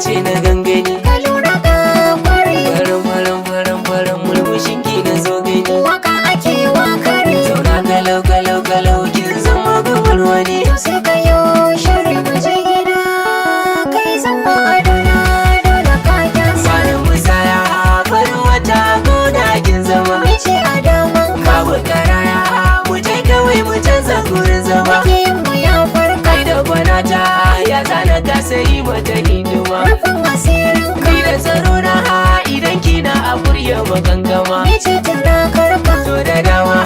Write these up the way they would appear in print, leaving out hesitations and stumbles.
ce na gangani. Ka lura ka kware. Farin farin farin farin murmushin ki na zo gani. Waka ake wakare. Zauna kalau kalau kalau, kin zama kamar wani. To sai ka yo shiri mu je gida. Kai zama adona, dole ka kyasa. Bani musaya, farin wata ko da kin zama. Ni ce a daman ka. Babu karaya, mu je kawai mu canza gurin zama. Makiyin mu ya farka. Kai da gwanata, ya zana kasa yi mata hidima. Rufin asirin ka. Ni da tsaro na, idan kina a kurya magangama. Ni ce turakar ka. To da dama,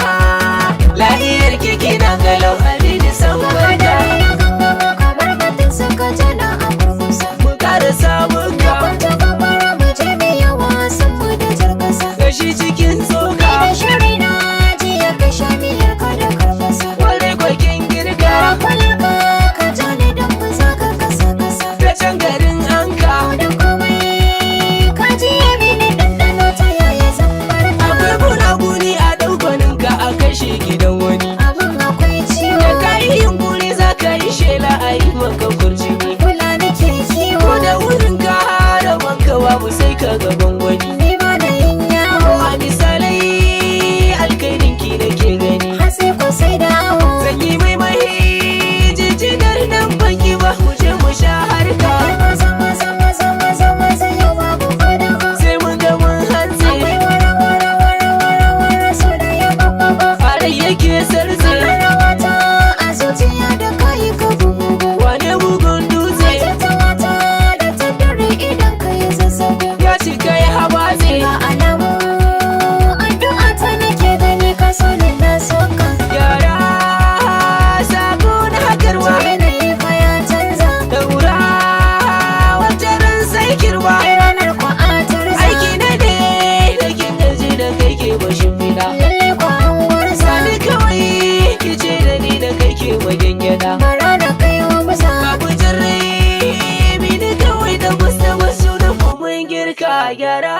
lahiyar kiki na galau, abini san Ga barka. hadari ya gangamo kamar batun saka jana a kurkusa. Mu ƙara samun Na ka. kwanta gabara, mu je mu yi wasan mu da jar kasa. Gashi cikin Ni tsoka. da shiri na jiya, ka sha miyar ka da karfasa. Kwarai kwakin girka. Kwalar ka ka ja ni don mu za ka kasa kasa. Ta can garin anka. Da komai ka ji ya mini ɗanɗano, ta yaya zan barka? Akwai gunaguni a ɗaukaninka a kashe gidan wani. Abin akwai ciwo. Da ka yi yunkuri za ka yi shela a yi maka kurjini. Kula nake kiwo. Ko da wurin ka rabon ka babu, sai ka ga gwangwani. Ni ba da yin yawo. A misalai alkhairin ki nake gani. Hatsi ko sai da awo. Zan yi mai mai jijjigar nan banki ba, mu je mu sha harka. Kai maza maza maza maza maza, yau babu fadawa. Sai mun ga mun hantsi. Akwai wara wara wara wara wara, so da ya babba. Farai yake sarze. Rawata a zuciya da kayi ka bugu. Wane bugun dutse. Ta wata da ta dare idan ka yi zazzabu. Ya cika ya habatse. Ga alamu addu'a ta nake gani, ka so ni na so ka. Yara sako na hakarwa. Yanayi fa ya canza. Daura wata ran sai kirba. Ai ranar kwa a tarza. Aiki na ne da kin gaji da kai ke bashin fida. Lalle kwa an gwarza. Sani kawai ki ce da ni da kai ke bagen gyada. Bara da kai wa musa. Babu jarrai mini kawai da wasu da wasu da mun girka gyara.